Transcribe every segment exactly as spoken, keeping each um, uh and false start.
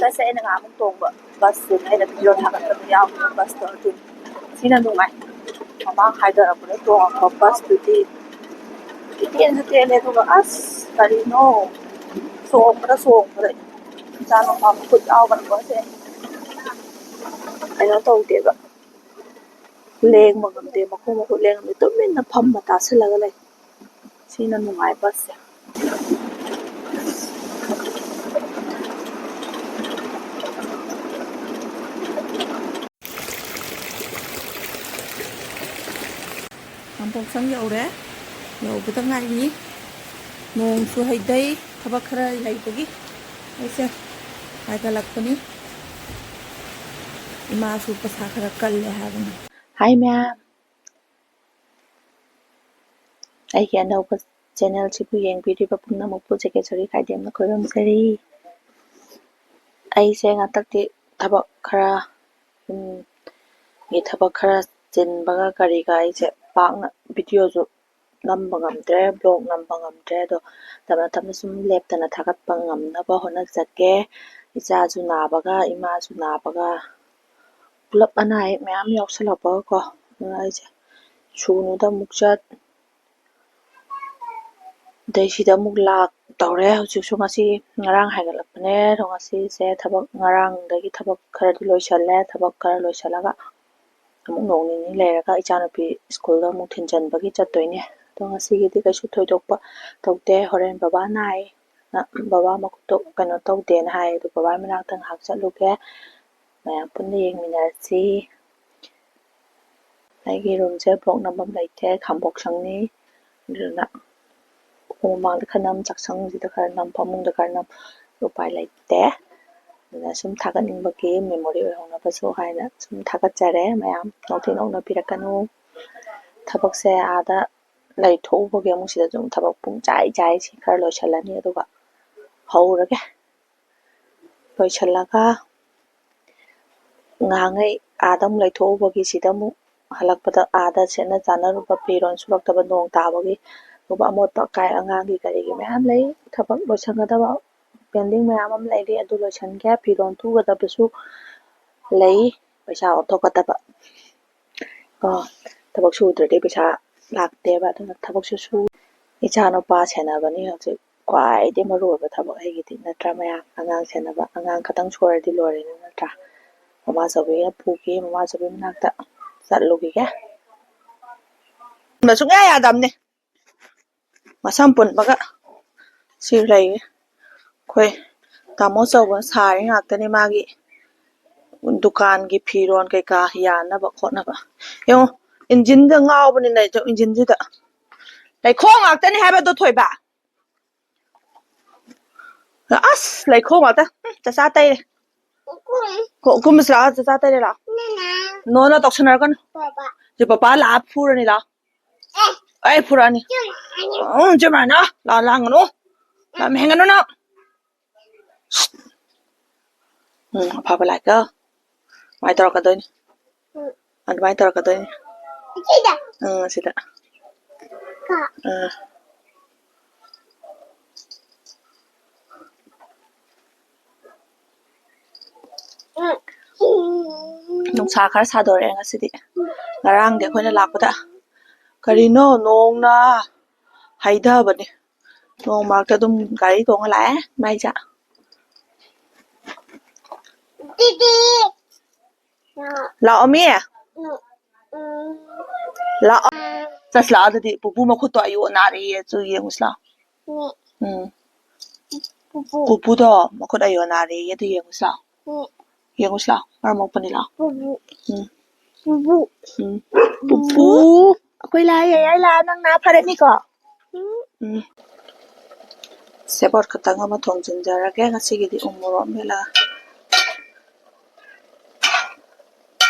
ꯕꯁꯁꯦ ꯑꯩꯅ ꯉꯥꯏꯍꯥꯛꯃꯨꯛ ꯇꯣꯡꯕ ꯕꯁꯁꯦ, ꯑꯩꯅ ꯚꯤꯗꯤꯑꯣ ꯊꯥꯒꯠꯄꯗ ꯌꯥꯎꯈꯤꯕ ꯕꯁꯇꯣ ꯑꯗꯨ ꯁꯤꯅ ꯅꯨꯡꯉꯥꯏ꯫ ꯃꯃꯥꯡ ꯍꯥꯏꯗꯔꯛꯄꯗ ꯇꯣꯡꯉꯛꯄ ꯕꯁꯇꯨꯗꯤ ꯇꯦꯟꯁꯨ ꯇꯦꯜꯂꯦ, ꯑꯗꯨꯒ ꯑꯁ ꯀꯔꯤꯅꯣ ꯆꯣꯡꯕꯗ ꯆꯣꯡꯕꯗ ꯏꯆꯥ ꯅꯨꯄꯥ ꯃꯈꯨꯠ ꯌꯥꯎꯈ꯭ꯔꯕꯁꯦ ꯀꯩꯅꯣ ꯇꯧꯗꯦꯕ꯫ ꯂꯦꯡꯕ ꯉꯝꯗꯦ, ꯃꯈꯣꯡ ꯃꯈꯨꯠ ꯂꯦꯡꯉꯝꯗꯦ, ꯇꯨꯃꯤꯟꯅ ꯐꯝꯃ ꯇꯥꯁꯜꯂꯒ ꯂꯩ꯫ ꯁꯤꯅ ꯅꯨꯡꯉꯥꯏ ꯕꯁꯁꯦ꯫ ꯈꯥꯡꯄꯣꯛꯁꯪ ꯌꯧꯔꯦ꯫ ꯌꯧꯕꯗ ꯉꯥꯏꯔꯤ꯫ ꯅꯣꯡꯁꯨ ꯍꯩꯗꯩ꯫ ꯊꯕꯛ ꯈꯔ ꯂꯩꯕꯒꯤ ꯑꯩꯁꯦ ꯍꯥꯏꯒꯠꯂꯛꯄꯅꯤ꯫ ꯏꯃꯥꯁꯨ ꯄꯩꯁꯥ ꯈꯔ ꯀꯜꯂꯦ ꯍꯥꯏꯕꯅꯤ꯫ ꯍꯥꯏ ꯃꯌꯥꯝ, ꯑꯩꯒꯤ ꯑꯅꯧꯕ ꯆꯦꯅꯦꯜꯁꯤꯕꯨ ꯌꯦꯡꯕꯤꯔꯤꯕ ꯄꯨꯝꯅꯃꯛꯄꯨ ꯖꯦꯀꯦꯁꯣꯔꯤ ꯈꯥꯏꯗꯦꯝꯅ ꯈꯣꯏꯔꯝꯖꯔꯤ꯫ ꯑꯩꯁꯦ ꯉꯥꯛꯇꯛꯇꯤ ꯊꯕꯛ ꯈꯔ, ꯌꯨꯝꯒꯤ ꯊꯕꯛ ꯈꯔ ꯆꯤꯟꯕꯒ ꯀꯔꯤꯒ ꯑꯩꯁꯦ ꯄꯥꯛꯅ ꯚꯤꯗꯤꯑꯣꯁꯨ ꯅꯝꯕ ꯉꯝꯗ꯭ꯔꯦ, ꯕ꯭ꯂꯣꯛ ꯅꯝꯕ ꯉꯝꯗ꯭ꯔꯦ꯫ ꯑꯗꯣ ꯇꯞꯅ ꯇꯞꯅ ꯁꯨꯝ ꯂꯦꯞꯇꯅ ꯊꯥꯒꯠꯄ ꯉꯝꯅꯕ ꯍꯣꯠꯅꯖꯒꯦ꯫ ꯏꯆꯥꯁꯨ ꯅꯥꯕꯒ, ꯏꯃꯥꯁꯨ ꯅꯥꯕꯒ, ꯄꯨꯂꯞ ꯑꯅꯥ ꯑꯌꯦꯛ ꯃꯌꯥꯝ ꯌꯥꯎꯁꯜꯂꯛꯄꯒꯀꯣ, ꯑꯗꯨꯅ ꯑꯩꯁꯦ ꯁꯨꯅꯨꯗ ꯑꯃꯨꯛ ꯆꯠ, ꯑꯗꯩ ꯁꯤꯗ ꯑꯃꯨꯛ ꯂꯥꯛ ꯇꯧꯔꯦ꯫ ꯍꯧꯖꯤꯛꯁꯨ ꯉꯁꯤ, ꯉꯔꯥꯡ ꯍꯥꯏꯒꯠꯂꯛꯄꯅꯦ꯫ ꯑꯗꯣ ꯉꯁꯤꯁꯦ ꯊꯕꯛ, ꯉꯔꯥꯡꯗꯒꯤ ꯊꯕꯛ ꯈꯔꯗꯤ ꯂꯣꯏꯁꯜꯂꯦ꯫ ꯊꯕꯛ ꯈꯔ ꯂꯣꯏꯁꯜꯂꯒ ꯑꯃꯨꯛ ꯅꯣꯡ ꯅꯤꯅꯤ ꯂꯩꯔꯒ ꯏꯆꯥꯅꯨꯄꯤ ꯁ꯭ꯀꯨꯜꯗ ꯑꯃꯨꯛ ꯊꯤꯟꯖꯟꯕꯒꯤ ꯆꯠꯇꯣꯏꯅꯦ꯫ ꯑꯗꯣ ꯉꯁꯤꯒꯤꯗꯤ ꯀꯩꯁꯨ ꯊꯣꯏꯗꯣꯛꯄ ꯇꯧꯗꯦ꯫ ꯍꯣꯔꯦꯟ ꯕꯕꯥ ꯅꯥꯏ, ꯕꯕꯥ ꯃꯈꯨꯠꯇꯣ ꯀꯩꯅꯣ ꯇꯧꯗꯦꯅ ꯍꯥꯏ꯫ ꯑꯗꯣ ꯕꯕꯥ ꯃꯅꯥꯛꯇ ꯉꯥꯏꯍꯥꯛ ꯆꯠꯂꯨꯒꯦ꯫ ꯃꯌꯥꯝ ꯄꯨꯟꯅ ꯌꯦꯡꯃꯤꯟꯅꯔꯁꯤ꯫ ꯑꯩꯒꯤ ꯔꯨꯝꯁꯦ ꯕ꯭ꯂꯣꯛ ꯅꯝꯐꯝ ꯂꯩꯇꯦ, ꯈꯥꯝꯕꯣꯛꯁꯪꯅꯤ꯫ ꯑꯗꯨꯅ ꯎꯄꯨ ꯃꯃꯥꯡꯗ ꯈꯔ ꯅꯝ, ꯆꯥꯛꯁꯪꯁꯤꯗ ꯈꯔ ꯅꯝ, ꯐꯃꯨꯡꯗ ꯈꯔ ꯅꯝ, ꯎꯄꯥꯏ ꯂꯩꯇꯦ꯫ ꯑꯗꯨꯅ ꯁꯨꯝ ꯊꯥꯒꯠꯅꯤꯡꯕꯒꯤ ꯃꯦꯃꯣꯔꯤ ꯑꯣꯏꯍꯧꯅꯕꯁꯨ ꯍꯥꯏꯅ ꯁꯨꯝ ꯊꯥꯒꯠꯆꯔꯦ꯫ ꯃꯌꯥꯝ ꯅꯣꯛꯇꯤ ꯅꯣꯛꯅꯕꯤꯔꯛꯀꯅꯨ꯫ ꯊꯕꯛꯁꯦ ꯑꯥꯗ ꯂꯩꯊꯣꯛꯎꯕꯒꯤ ꯑꯃꯨꯛ ꯁꯤꯗꯁꯨ ꯑꯃꯨꯛ ꯊꯕꯛ ꯄꯨꯡ ꯆꯥꯏ ꯆꯥꯏ꯫ ꯁꯤ ꯈꯔ ꯂꯣꯏꯁꯤꯜꯂꯅꯤ, ꯑꯗꯨꯒ ꯍꯧꯔꯒꯦ꯫ ꯂꯣꯏꯁꯤꯜꯂꯒ ꯉꯍꯥꯟꯉꯩ ꯑꯥꯗ ꯑꯃꯨꯛ ꯂꯩꯊꯣꯛꯎꯕꯒꯤ ꯁꯤꯗ ꯑꯃꯨꯛ ꯍꯜꯂꯛꯄꯗ ꯑꯥꯗ ꯁꯦꯠꯅ ꯆꯥꯅꯔꯨꯕ ꯐꯤꯔꯣꯜ ꯁꯨꯔꯛꯇꯕ ꯅꯣꯡ ꯇꯥꯕꯒꯤ, ꯑꯗꯨꯒ ꯑꯃꯣꯠꯄ ꯑꯀꯥꯏ ꯑꯉꯥꯡꯒꯤ ꯀꯔꯤꯒꯤ ꯃꯌꯥꯝ ꯂꯩ ꯊꯕꯛ ꯂꯣꯏꯁꯟꯒꯗꯕ꯫ pending ꯃꯌꯥꯝ ꯑꯃ ꯂꯩꯔꯤ, ꯑꯗꯨ ꯂꯣꯏꯁꯤꯟꯒꯦ꯫ ꯐꯤꯔꯣꯜ ꯇꯨꯒꯗꯕꯁꯨ ꯂꯩ, ꯄꯩꯁꯥ ꯑꯣꯟꯊꯣꯛꯀꯗꯕ꯫ ꯀꯣ, ꯊꯕꯛ ꯁꯨꯗ꯭ꯔꯗꯤ ꯄꯩꯁꯥ ꯂꯥꯛꯇꯦꯕ, ꯑꯗꯨꯅ ꯊꯕꯛꯁꯨ ꯁꯨ꯫ ꯏꯆꯥ ꯅꯨꯄꯥ ꯁꯦꯟꯅꯕꯅꯤ ꯍꯧꯖꯤꯛ ꯈ꯭ꯋꯥꯏꯗꯒꯤ ꯃꯔꯨ ꯑꯣꯏꯕ ꯊꯕꯛ ꯑꯩꯒꯤꯗꯤ, ꯅꯠꯇ꯭ꯔꯥ ꯃꯌꯥꯝ? ꯑꯉꯥꯡ ꯁꯦꯟꯅꯕ, ꯑꯉꯥꯡ ꯈꯇꯪ ꯁꯣꯏꯔꯗꯤ ꯂꯣꯏꯔꯦꯅꯦ, ꯅꯠꯇ꯭ꯔꯥ? ꯃꯃꯥ ꯆꯧꯕꯤꯅ ꯄꯨꯒꯦ, ꯃꯃꯥ ꯆꯧꯕꯤ ꯃꯅꯥꯛꯇ ꯆꯠꯂꯨꯈꯤꯒꯦ꯫ ꯁꯨꯡꯌꯥ ꯌꯥꯗꯕꯅꯦ꯫ ꯃꯁꯝ ꯄꯨꯟꯕꯒ ꯁꯤ ꯂꯩꯌꯦ꯫ ꯑꯩꯈꯣꯏ ꯇꯥꯃꯣ ꯆꯧꯕ ꯁꯥꯔꯤ ꯉꯥꯛꯇꯅꯦ ꯃꯥꯒꯤ ꯗꯨꯀꯥꯟꯒꯤ ꯐꯤꯔꯣꯜ ꯀꯩꯀꯥ ꯌꯥꯅꯕ ꯈꯣꯠꯅꯕ꯫ ꯌꯦꯡꯉꯣ, ꯏꯟꯖꯤꯟꯗ ꯉꯥꯎꯕꯅꯤꯅ ꯑꯩꯁꯨ ꯏꯟꯖꯤꯟꯁꯤꯗ ꯂꯩꯈꯣꯝ ꯉꯥꯛꯇꯅꯦ ꯍꯥꯏꯕꯗꯣ, ꯊꯣꯏꯕ꯫ ꯑꯁ, ꯂꯩꯈꯣꯝ ꯉꯥꯛꯇ꯫ ꯎꯝ, ꯆꯥꯆꯥ ꯇꯩꯔꯦ꯫ ꯀꯣ-, ꯀꯨꯝꯃꯁꯤ ꯂꯥꯛꯑꯣ, ꯆꯥꯆꯥ ꯇꯩꯔꯦ ꯂꯥꯛꯑꯣ꯫ ꯅꯣ, ꯅꯣ, ꯇꯧꯁꯟꯅꯔꯛꯀꯅꯨ꯫ ꯁꯤ ꯄꯄꯥ ꯂꯥꯛꯑ ꯐꯨꯔꯅꯤ ꯂꯥꯛꯑꯣ꯫ ꯑꯩ ꯐꯨꯔꯛꯑꯅꯤ꯫ ꯎꯝ, ꯆꯦ ꯃꯥꯏꯅ ꯂꯥꯛꯑꯣ, ꯂꯥꯡꯒꯅꯨ꯫ ꯂꯝ ꯍꯦꯟꯒꯅꯨ ꯅꯪ꯫ ꯎꯝ, ꯑꯐꯕ ꯂꯥꯛꯀꯣ꯫ ꯑꯗꯨꯃꯥꯏꯅ ꯇꯧꯔꯛꯀꯗꯣꯏꯅꯤ꯫ ꯑꯗꯨꯃꯥꯏꯅ ꯇꯧꯔꯛꯀꯗꯣꯏꯅꯤ꯫ ꯎꯝ, ꯑꯁꯤꯗ꯫ ꯎꯝ꯫ ꯅꯨꯡꯁꯥ ꯈꯔ ꯁꯥꯗꯣꯔꯛꯑꯦ ꯉꯁꯤꯗꯤ꯫ ꯉꯔꯥꯡꯗꯤ ꯑꯩꯈꯣꯏꯅ ꯂꯥꯛꯄꯗ ꯀꯔꯤꯅꯣ ꯅꯣꯡꯅ ꯍꯩꯊꯕꯅꯦ꯫ ꯅꯣꯡ ꯃꯔꯛꯇ ꯑꯗꯨꯝ ꯒꯥꯔꯤ ꯇꯣꯡꯉ ꯂꯥꯛꯑꯦ ꯃꯥꯏꯖꯥ꯫ ꯂꯥꯛꯑꯣꯃꯤ꯫ ꯂꯥꯛꯑꯣ꯫ ꯆꯠꯁꯤ ꯂꯥꯛꯑꯣ ꯑꯗꯨꯗꯤ꯫ ꯄꯨꯄꯨ ꯃꯈꯨꯠꯇꯣ ꯑꯌꯣ ꯅꯥꯔꯦꯌꯦ꯫ ꯑꯗꯨ ꯌꯦꯡꯉꯨꯁꯤ ꯂꯥꯛꯑꯣ꯫ ꯎꯝ꯫ ꯄꯨꯄꯨꯗꯣ ꯃꯈꯨꯠ ꯑꯌꯣ ꯅꯥꯔꯦꯌꯦ꯫ ꯑꯗꯨ ꯌꯦꯡꯉꯨꯁꯤ ꯂꯥꯛꯑꯣ꯫ ꯌꯦꯡꯉꯨꯁꯤ ꯂꯥꯛꯑꯣ꯫ ꯃꯔꯝ ꯃꯣꯛꯄꯅꯤ ꯂꯥꯛꯑꯣ꯫ ꯎꯝ꯫ ꯄꯨꯄꯨ꯫ ꯑꯩꯈꯣꯏ ꯂꯥꯛꯑꯦ, ꯌꯥꯏ ꯂꯥꯛꯑꯦ, ꯅꯪ ꯅꯥ ꯐꯔꯅꯤꯀꯣ? ꯎꯝ꯫ ꯁꯦꯕꯣꯠ ꯈꯛꯇꯪ ꯑꯃ ꯊꯣꯡꯖꯤꯟꯖꯔꯒꯦ ꯉꯁꯤꯒꯤꯗꯤ, ꯎ ꯃꯣꯔꯣꯛ ꯃꯦꯠꯂꯒ꯫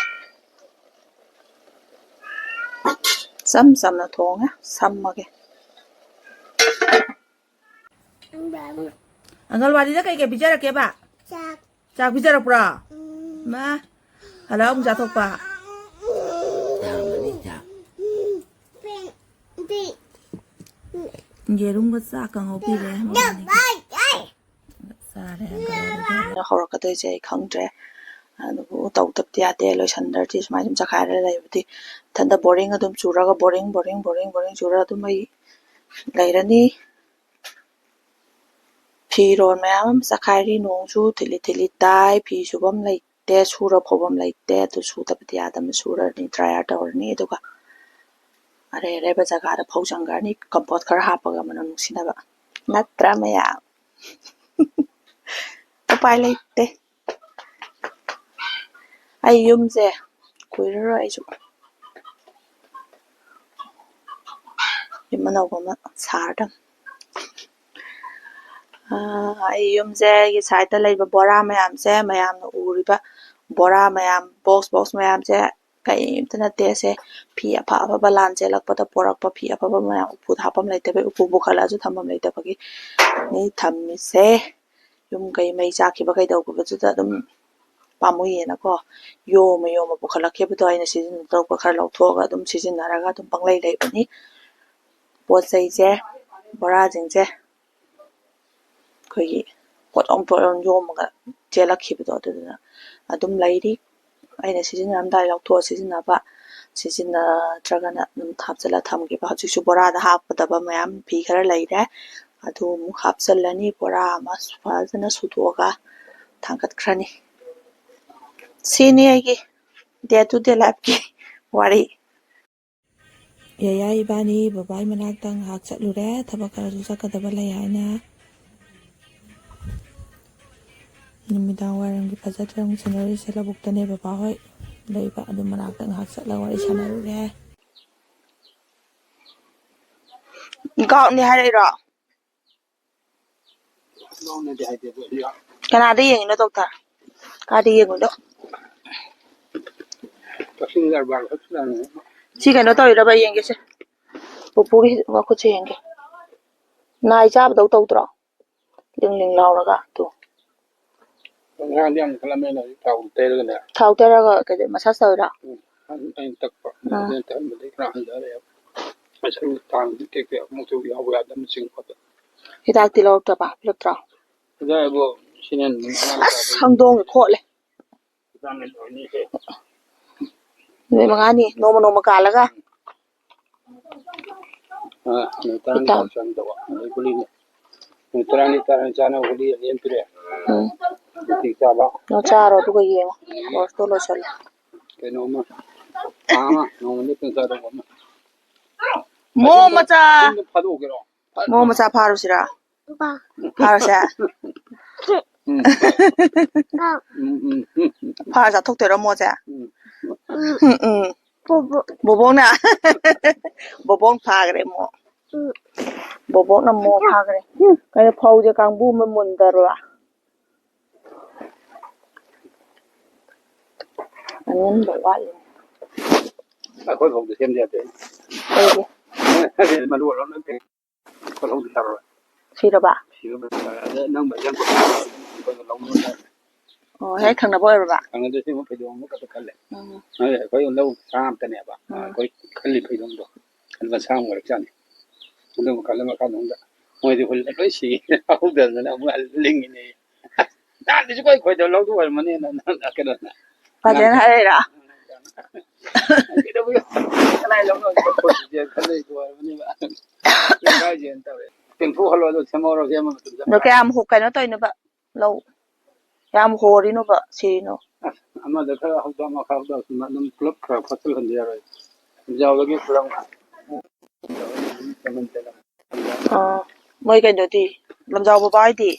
ꯏꯆꯝ ꯆꯝꯅ ꯊꯣꯡꯉꯦ, ꯁꯝꯃꯒꯦ꯫ ꯑꯪꯒꯜꯋꯥꯗꯤꯗ ꯀꯩ ꯀꯩ ꯄꯤꯖꯔꯛꯀꯦꯕ? ꯆꯥꯛ꯫ ꯆꯥꯛ ꯄꯤꯖꯔꯛꯄ꯭ꯔꯣ? ꯎꯝ꯫ ꯃꯥ, ꯍꯜꯂꯛꯑ ꯑꯃꯨꯛ ꯆꯥꯊꯣꯛꯄ꯫ ꯆꯥꯛ꯫ ꯌꯦꯔꯨꯝꯒ ꯆꯥꯛꯀ ꯉꯧꯕꯤꯔꯦ ꯃꯃꯥꯅꯤ꯫ ꯍꯧꯔꯛꯀꯗꯣꯏꯁꯦ ꯑꯩ ꯈꯪꯗ꯭ꯔꯦ꯫ ꯑꯗꯨꯕꯨ ꯇꯧꯗꯕꯗꯤ ꯌꯥꯗꯦ, ꯂꯣꯏꯁꯟꯗ꯭ꯔꯗꯤ ꯁꯨꯃꯥꯏꯅ ꯁꯨꯝ ꯆꯈꯥꯏꯔ ꯂꯩꯕꯗꯤ ꯏꯊꯟꯗ boring ꯑꯗꯨꯝ ꯆꯨꯔꯒ boring, boring, boring, boring ꯆꯨꯔ ꯑꯗꯨꯝ ꯑꯩ ꯂꯩꯔꯅꯤ꯫ ꯐꯤꯔꯣꯜ ꯃꯌꯥꯝ ꯑꯃ ꯆꯈꯥꯏꯔꯤ, ꯅꯣꯡꯁꯨ ꯊꯤꯂꯤ ꯊꯤꯂꯤ ꯇꯥꯏ, ꯐꯤ ꯁꯨꯐꯝ ꯂꯩꯇꯦ, ꯁꯨꯔ ꯐꯧꯐꯝ ꯂꯩꯇꯦ, ꯑꯗꯨ ꯁꯨꯗꯕꯗꯤ ꯌꯥꯗꯕꯅ ꯁꯨꯔꯅꯤ, dryer ꯇꯧꯔꯅꯤ, ꯑꯗꯨꯒ ꯑꯔꯩ ꯑꯔꯩꯕ ꯖꯒꯥꯗ ꯐꯧ ꯆꯪꯈ꯭ꯔꯅꯤ, comfort ꯈꯔ ꯍꯥꯞꯄꯒ ꯃꯅꯝ ꯅꯨꯡꯁꯤꯅꯕ꯫ ꯅꯠꯇ꯭ꯔꯥ ꯃꯌꯥꯝ? ꯎꯄꯥꯏ ꯂꯩꯇꯦ꯫ ꯑꯩ ꯌꯨꯝꯁꯦ ꯀꯨꯏꯔꯔꯣꯏ ꯑꯩꯁꯨ ꯌꯨꯝ ꯑꯅꯧꯕ ꯑꯃ ꯁꯥꯔꯗꯝ꯫ ꯑꯥ, ꯑꯩ ꯌꯨꯝꯁꯦ, ꯑꯩꯒꯤ sideꯇ ꯂꯩꯕ ꯕꯣꯔꯥ ꯃꯌꯥꯝꯁꯦ, ꯃꯌꯥꯝꯅ ꯎꯔꯤꯕ ꯕꯣꯔꯥ ꯃꯌꯥꯝ, box box ꯃꯌꯥꯝꯁꯦ ꯀꯩꯝꯇ ꯅꯠꯇꯦ꯫ ꯑꯁꯦ ꯐꯤ ꯑꯐ ꯑꯐꯕ ꯂꯥꯟ ꯆꯦꯜꯂꯛꯄꯗ ꯄꯣꯔꯛꯄ ꯐꯤ ꯑꯐꯕ ꯃꯌꯥꯝ, ꯎꯄꯨꯗ ꯍꯥꯞꯐꯝ ꯂꯩꯇꯕꯒꯤ, ꯎꯄꯨ ꯄꯨꯈꯠꯂꯛꯑꯁꯨ ꯊꯝꯐꯝ ꯂꯩꯇꯕꯒꯤ ꯅꯤ ꯊꯝꯃꯤꯁꯦ꯫ ꯌꯨꯝ ꯀꯩ ꯃꯩ ꯆꯥꯛꯈꯤꯕ ꯀꯩꯗꯧꯈꯤꯕꯗꯨꯗ ꯑꯗꯨꯝ ꯄꯥꯝꯃꯨꯏꯌꯦꯅꯀꯣ, ꯌꯣꯝꯃ ꯌꯣꯝꯃ ꯄꯨꯈꯠꯂꯛꯈꯤꯕꯗꯣ ꯑꯩꯅ ꯁꯤꯖꯤꯟꯅꯗꯧꯕ ꯈꯔ ꯂꯧꯊꯣꯛꯑꯒ ꯑꯗꯨꯝ ꯁꯤꯖꯤꯟꯅꯔꯒ ꯑꯗꯨꯝ ꯄꯪꯂꯩ ꯂꯩꯕꯅꯤ꯫ ꯄꯣꯠ ꯆꯩꯁꯦ, ꯕꯣꯔꯥꯁꯤꯡꯁꯦ ꯑꯩꯈꯣꯏꯒꯤ ꯄꯣꯠꯂꯣꯝ ꯄꯣꯠꯂꯣꯝ ꯌꯣꯝꯃꯒ ꯆꯦꯜꯂꯛꯈꯤꯕꯗꯣ, ꯑꯗꯨꯗꯨꯅ ꯑꯗꯨꯝ ꯂꯩꯔꯤ꯫ ꯑꯩꯅ ꯁꯤꯖꯤꯟꯅꯔꯝꯗꯥꯏ ꯂꯧꯊꯣꯛꯑ ꯁꯤꯖꯤꯟꯅꯕ, ꯁꯤꯖꯤꯟꯅꯗ꯭ꯔꯒꯅ ꯑꯗꯨꯝ ꯍꯥꯞꯆꯤꯜꯂ ꯊꯝꯈꯤꯕ꯫ ꯍꯧꯖꯤꯛꯁꯨ ꯕꯣꯔꯥꯗ ꯍꯥꯞꯀꯗꯕ ꯃꯌꯥꯝ ꯐꯤ ꯈꯔ ꯂꯩꯔꯦ, ꯑꯗꯨ ꯑꯃꯨꯛ ꯍꯥꯞꯆꯤꯜꯂꯅꯤ꯫ ꯕꯣꯔꯥ ꯑꯃ ꯐꯖꯅ ꯁꯨꯗꯣꯛꯑꯒ ꯊꯥꯡꯒꯠꯈ꯭ꯔꯅꯤ꯫ ꯁꯤꯅꯤ ꯑꯩꯒꯤ day to day lifeꯀꯤ ꯋꯥꯔꯤ꯫ ꯌꯥꯌꯥ ꯏꯕꯥꯅꯤ ꯕꯕꯥꯏ ꯃꯅꯥꯛꯇ ꯉꯥꯏꯍꯥꯛ ꯆꯠꯂꯨꯔꯦ, ꯊꯕꯛ ꯈꯔꯁꯨ ꯆꯠꯀꯗꯕ ꯂꯩ ꯍꯥꯏꯅ꯫ ꯅꯨꯃꯤꯗꯥꯡ ꯋꯥꯏꯔꯝꯒꯤ ꯐꯖꯗ꯭ꯔꯥ ꯑꯃꯨꯛ sceneryꯁꯦ? ꯂꯧꯕꯨꯛꯇꯅꯦ ꯕꯕꯥ ꯍꯣꯏ ꯂꯩꯕ, ꯑꯗꯨ ꯃꯅꯥꯛꯇ ꯉꯥꯏꯍꯥꯛ ꯆꯠꯂꯒ ꯋꯥꯔꯤ ꯁꯥꯟꯅꯔꯨꯔꯦ꯫ ꯒꯥꯎꯠꯅꯤ ꯍꯥꯏꯔꯛꯏꯔꯣ? ꯀꯅꯥꯗ ꯌꯦꯡꯉꯤꯅꯣ doctor? ꯀꯥꯏꯗ ꯌꯦꯡꯉꯨꯏꯅꯣ? ꯀꯛꯆꯤꯡ ꯗꯔꯕꯥꯔ ꯍꯣꯁꯄꯤꯇꯥꯜꯅꯦ꯫ ꯁꯤ ꯀꯩꯅꯣ ꯇꯧꯔꯤꯔꯕ? ꯌꯦꯡꯒꯦꯁꯦ꯫ ꯄꯨꯄꯨꯒꯤ ꯃꯈꯨꯠꯁꯦ ꯌꯦꯡꯒꯦ꯫ ꯅꯥꯏ ꯆꯥꯕꯗꯧ ꯇꯧꯗ꯭ꯔꯣ? ꯂꯤꯡ ꯂꯤꯡ ꯂꯥꯎꯔꯒ꯫ ꯇꯨ꯫ ꯉꯔꯥꯡꯗꯤ ꯌꯥꯝ ꯀꯜꯂꯝꯃꯦꯅ ꯍꯧꯖꯤꯛ ꯊꯥꯎ ꯇꯩꯔꯒꯅꯦ꯫ ꯊꯥꯎ ꯇꯩꯔꯒ ꯀꯩꯗꯧ-, massage ꯇꯧꯔꯤꯔꯣ? ꯎꯝ꯫ ꯑꯩꯅ ꯇꯛꯄ꯫ ꯑꯥ꯫ ꯑꯩꯅ ꯇꯛꯍꯟꯕꯗꯒꯤ ꯈꯔ ꯍꯟꯊꯔꯛꯑꯦꯕ꯫ ꯁꯔꯨ ꯇꯥꯡꯕꯗꯤ ꯇꯦꯛ ꯇꯦꯛ ꯑꯃꯨꯛꯁꯨ ꯌꯥꯎꯕ ꯌꯥꯗꯕꯅ ꯆꯤꯡꯕꯗ꯫ ꯍꯤꯗꯥꯛꯇꯤ ꯂꯧꯔꯛꯇ꯭ꯔꯕ? ꯄꯤꯔꯛꯇ꯭ꯔꯣ? ꯑꯗꯨꯕꯨ ꯁꯤꯅ ꯅꯨꯃꯤꯠ ꯃꯉꯥꯅꯤ ꯑꯁ, ꯍꯪꯗꯣꯡꯒꯤ ꯈꯣꯠꯂꯦ꯫ ꯅꯨꯃꯤꯠ ꯃꯉꯥꯅꯤ, ꯅꯣꯡꯃ ꯅꯣꯡꯃ ꯀꯥꯜꯂꯒ꯫ ꯑ, ꯅꯨꯃꯤꯠ ꯇꯔꯥꯅꯤ ꯏꯇꯥꯎ꯫ ꯆꯥꯛ ꯆꯥꯅꯗꯕ꯫ ꯑꯗꯩ ꯒꯨꯂꯤꯅꯦ꯫ ꯅꯨꯃꯤꯠ ꯇꯔꯥꯅꯤ, ꯇꯔꯥꯅꯤ ꯆꯥꯅꯕ ꯒꯨꯂꯤ ꯂꯦꯝꯗ꯭ꯔꯦ꯫ ꯎꯝ꯫ ꯅꯨꯡꯇꯤꯒꯤ ꯆꯥꯕ꯫ ꯅꯪ ꯆꯥꯔꯣ, ꯑꯗꯨꯒ ꯌꯦꯡꯉꯣ꯫ ꯀꯣꯔꯁꯇꯣ ꯂꯣꯏꯁꯜꯂꯣ꯫ ꯀꯩꯅꯣꯝꯃ꯫ ꯊꯥ ꯑꯃ, ꯅꯣꯡꯃ ꯅꯠꯇꯅ ꯆꯥꯗꯧꯕ ꯑꯃ꯫ ꯃꯣ ꯑꯁꯣꯝꯗ ꯃꯆꯥ꯫ ꯑꯁꯣꯝꯗ ꯐꯥꯗꯣꯛꯀꯦꯔꯣ? ꯃꯣ ꯃꯆꯥ ꯐꯥꯔꯨꯁꯤꯔꯥ? ꯐꯥꯔꯨꯁꯦ? ꯎꯝ꯫ ꯎꯝ, ꯎꯝ, ꯎꯝ, ꯎꯝ꯫ ꯐꯥꯔ ꯆꯥꯊꯣꯛꯇꯣꯏꯔꯣ ꯃꯣꯁꯦ? ꯎꯝ꯫ ꯎꯝ, ꯎꯝ꯫ ꯕꯣꯕꯣꯛ꯫ ꯕꯣꯕꯣꯛꯅ? ꯕꯣꯕꯣꯛ ꯐꯥꯈ꯭ꯔꯦ ꯃꯣ꯫ ꯎꯝ꯫ ꯕꯣꯕꯣꯛꯅ ꯃꯣ ꯐꯥꯈ꯭ꯔꯦ꯫ ꯀꯩꯅꯣ ꯐꯧꯁꯦ ꯀꯥꯡꯕꯨ ꯑꯃ ꯃꯨꯟꯗꯔꯣ? ꯑꯉꯟꯕ ꯋꯥꯠꯂꯤ꯫ ꯑꯩꯈꯣꯏ ꯐꯧꯗ ꯁꯦꯝꯗ ꯌꯥꯗꯦ꯫ ꯀꯩꯒꯤ? ꯃꯔꯨ ꯑꯣꯏꯔ ꯂꯣꯏ ꯐꯩ꯫ ꯑꯩꯈꯣꯏ ꯐꯧꯗ ꯌꯥꯔꯣꯏ꯫ ꯁꯤꯔꯕ? ꯁꯤꯔꯕ ꯌꯥꯔꯣꯏ꯫ ꯑꯗ ꯑꯅꯪꯕ ꯌꯥꯝ ꯐꯩ꯫ ꯑꯩꯈꯣꯏꯅ ꯂꯧꯅꯕ ꯌꯥꯔꯣꯏ꯫ ꯑꯣ, ꯍꯦꯛ ꯊꯪꯅꯕ ꯑꯣꯏꯔꯕ? ꯊꯪꯅꯗꯣꯏꯁꯦ ꯑꯃꯨꯛ ꯐꯩꯗꯣꯝ ꯑꯃꯈꯛꯇ ꯈꯜꯂꯦ꯫ ꯎꯝ꯫ ꯑꯗ ꯑꯩꯈꯣꯏ ꯂꯧ ꯁꯥ ꯑꯃꯇꯅꯦꯕ꯫ ꯎꯝ꯫ ꯑꯩꯈꯣꯏ ꯈꯜꯂꯤ ꯐꯩꯗꯣꯝꯗꯣ꯫ ꯑꯗꯨ ꯃꯁꯥ ꯑꯃ ꯑꯣꯏꯔꯛꯆꯥꯠꯅꯤ꯫ ꯑꯗꯨ ꯃꯈꯜ ꯑꯃ ꯀꯥꯟꯗ ꯃꯣꯏꯗꯤ ꯍꯨꯜꯂ ꯂꯣꯏ ꯁꯤ꯫ ꯍꯧꯗꯗꯅ ꯑꯃꯨꯛ ꯍꯜ ꯂꯤꯡꯉꯤꯅꯦ꯫ ꯅꯍꯥꯟꯗꯁꯨ ꯀꯣꯏ ꯈꯣꯏꯗꯧ ꯂꯧꯗꯨ ꯑꯣꯏꯔꯝꯃꯅꯤꯅ ꯅꯪ ꯀꯩꯅꯣꯅ꯫ ꯐꯖꯅ ꯍꯥꯏꯔꯛꯏꯔꯥ? ꯀꯩꯗꯧꯕꯒꯤ ꯀꯅꯥꯏ ꯂꯧꯅꯣ ꯈꯣꯠꯄꯁꯦ ꯈꯜꯂꯛꯏꯗꯣ ꯑꯣꯏꯔꯝꯃꯅꯤꯕ꯫ ꯀꯩꯝ ꯀꯥꯏꯗꯦꯅ ꯇꯧꯔꯦ꯫ ꯇꯦꯡꯊꯣꯛꯍꯜꯂꯣ ꯑꯗꯣ ꯁꯦꯝꯍꯧꯔꯣ ꯁꯦꯝꯕ ꯃꯇꯝꯗ꯫ ꯑꯗꯣ ꯀꯌꯥꯝ ꯍꯨ-, ꯀꯩꯅꯣ ꯇꯧꯔꯤꯅꯣꯕ? ꯂꯧ ꯌꯥꯝ ꯍꯣꯔꯤꯅꯣꯕ, ꯁꯤꯔꯤꯅꯣ? ꯑꯁ, ꯑꯃꯗ ꯈꯔ ꯍꯧꯗ, ꯑꯃ ꯈꯔ ꯍꯧꯗ, ꯑꯗꯨꯝ ꯄꯨꯂꯞ ꯈꯔ ꯈꯣꯠꯆꯤꯜꯍꯟꯕ ꯌꯥꯔꯣꯏ꯫ ꯌꯥꯎꯔꯒꯦ ꯄꯨꯂꯞ꯫ ꯑꯥ, ꯃꯣꯏ ꯀꯩꯅꯣꯗꯤ, ꯂꯝꯖꯥꯎ ꯕꯕꯥ ꯍꯣꯏꯗꯤ?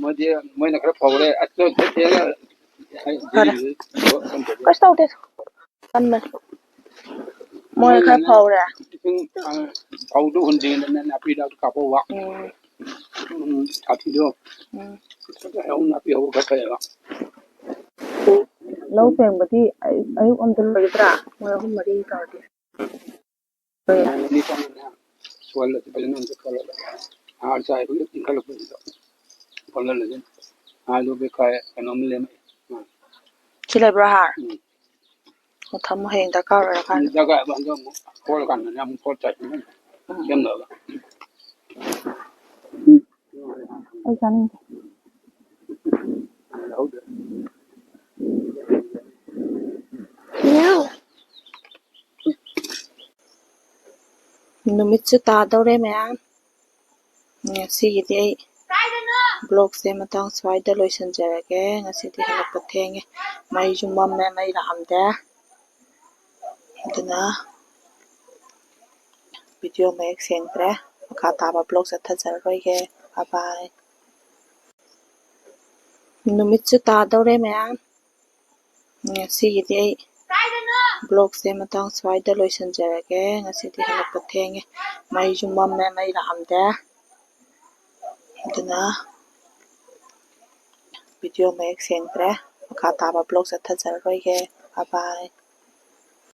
ꯃꯣꯏꯗꯤ, ꯃꯣꯏꯅ ꯈꯔ ꯐꯧꯔꯦ꯫ ꯑꯁ, ꯅꯣꯏ ꯈꯔ ꯊꯦꯡꯅ ꯐꯔꯦ꯫ ꯀꯩꯁꯨ ꯇꯧꯗꯦ꯫ ꯀꯟꯕꯅꯤ꯫ ꯃꯣꯏ ꯈꯔ ꯐꯧꯔꯦ꯫ ꯏꯁꯤꯡ, ꯑ, ꯐꯧꯗꯨ ꯍꯨꯟꯗꯦꯅꯅꯦ ꯅꯥꯄꯤ ꯍꯤꯗꯥꯛ ꯀꯥꯞꯍꯧꯕ꯫ ꯎꯝ꯫ ꯎꯝ, ꯁꯥꯊꯤꯗꯣ꯫ ꯎꯝ꯫ ꯅꯥꯄꯤ ꯍꯧꯕ ꯈꯔ ꯐꯩꯌꯦꯕ꯫ ꯂꯧ ꯄꯦꯡꯕꯗꯤ ꯑꯌꯨꯛ, ꯑꯌꯨꯛ ꯑꯝꯇ ꯂꯣꯏꯒꯗ꯭ꯔꯥ? ꯃꯣꯏ ꯑꯍꯨꯝ ꯃꯔꯤ ꯇꯧꯔꯗꯤ꯫ ꯅꯨꯃꯤꯠ ꯑꯅꯤ ꯆꯪꯉꯅꯤ꯫ ꯁꯣꯜꯂꯁꯤ ꯐꯖꯅ ꯑꯝꯇ ꯁꯣꯜꯂꯒ꯫ ꯍꯥꯔ ꯆꯥꯏꯕꯒꯤ ꯏꯟꯈꯠꯂꯛꯄꯁꯤꯗ꯫ ꯁꯣꯜꯍꯜꯂꯁꯤ꯫ ꯍꯥꯔꯗꯨ ꯕꯦꯈꯥꯏ ꯀꯩꯅꯣꯝ ꯂꯦꯝꯃꯛꯑꯦ꯫ ꯁꯤ ꯂꯩꯕ꯭ꯔꯣ ꯍꯥꯔ? ꯎꯝ꯫ ꯑꯣ, ꯊꯝꯃꯣ, ꯍꯌꯦꯡ ꯗꯔꯀꯥꯔ ꯑꯣꯏꯔꯀꯥꯟꯗ꯫ ꯗꯔꯀꯥꯔ ꯑꯣꯏꯕ ꯍꯟꯗꯛ ꯑꯃꯨꯛ ꯁꯣꯜꯂꯀꯥꯟꯗꯅꯦ ꯑꯃꯨꯛ ꯄꯣꯠ ꯆꯥꯏꯁꯤꯟꯅꯤ꯫ ꯎꯝ꯫ ꯁꯦꯝꯅꯕ꯫ ꯑꯩ ꯆꯥꯅꯤꯡꯗꯦ꯫ ꯅꯨꯃꯤꯠꯁꯨ ꯇꯥꯗꯧꯔꯦ ꯃꯌꯥꯝ꯫ ꯉꯁꯤꯒꯤꯗꯤ ꯑꯩ vlogꯁꯦ ꯃꯇꯥꯡ ꯁ꯭ꯋꯥꯏꯗ ꯂꯣꯏꯁꯤꯟꯖꯔꯒꯦ꯫ ꯉꯁꯤꯗꯤ ꯍꯜꯂꯛꯄ ꯊꯦꯡꯉꯦ, ꯃꯩꯁꯨ ꯃꯝꯃꯦ, ꯃꯩ ꯂꯥꯛꯑꯝꯗꯦ꯫ ꯑꯗꯨꯅ video ꯃꯌꯦꯛ ꯁꯦꯡꯗ꯭ꯔꯦ꯫ ꯃꯈꯥ ꯇꯥꯕ vlog ꯆꯠꯊꯖꯔꯔꯣꯏꯒꯦ꯫ Bye bye꯫ ꯅꯨꯃꯤꯠꯁꯨ ꯇꯥꯗꯧꯔꯦ ꯃꯌꯥꯝ꯫ ꯉꯁꯤꯒꯤꯗꯤ ꯑꯩ vlogꯁꯦ ꯃꯇꯥꯡ ꯁ꯭ꯋꯥꯏꯗ ꯂꯣꯏꯁꯤꯟꯖꯔꯒꯦ꯫ ꯉꯁꯤꯗꯤ ꯍꯜꯂꯛꯄ ꯊꯦꯡꯉꯦ, ꯃꯩꯁꯨ ꯃꯝꯃꯦ, ꯃꯩ ꯂꯥꯛꯑꯝꯗꯦ꯫ ꯑꯗꯨꯅ video ꯃꯌꯦꯛ ꯁꯦꯡꯗ꯭ꯔꯦ꯫ ꯃꯈꯥ ꯇꯥꯕ vlog ꯆꯠꯊꯖꯔꯔꯣꯏꯒꯦ꯫ Bye bye꯫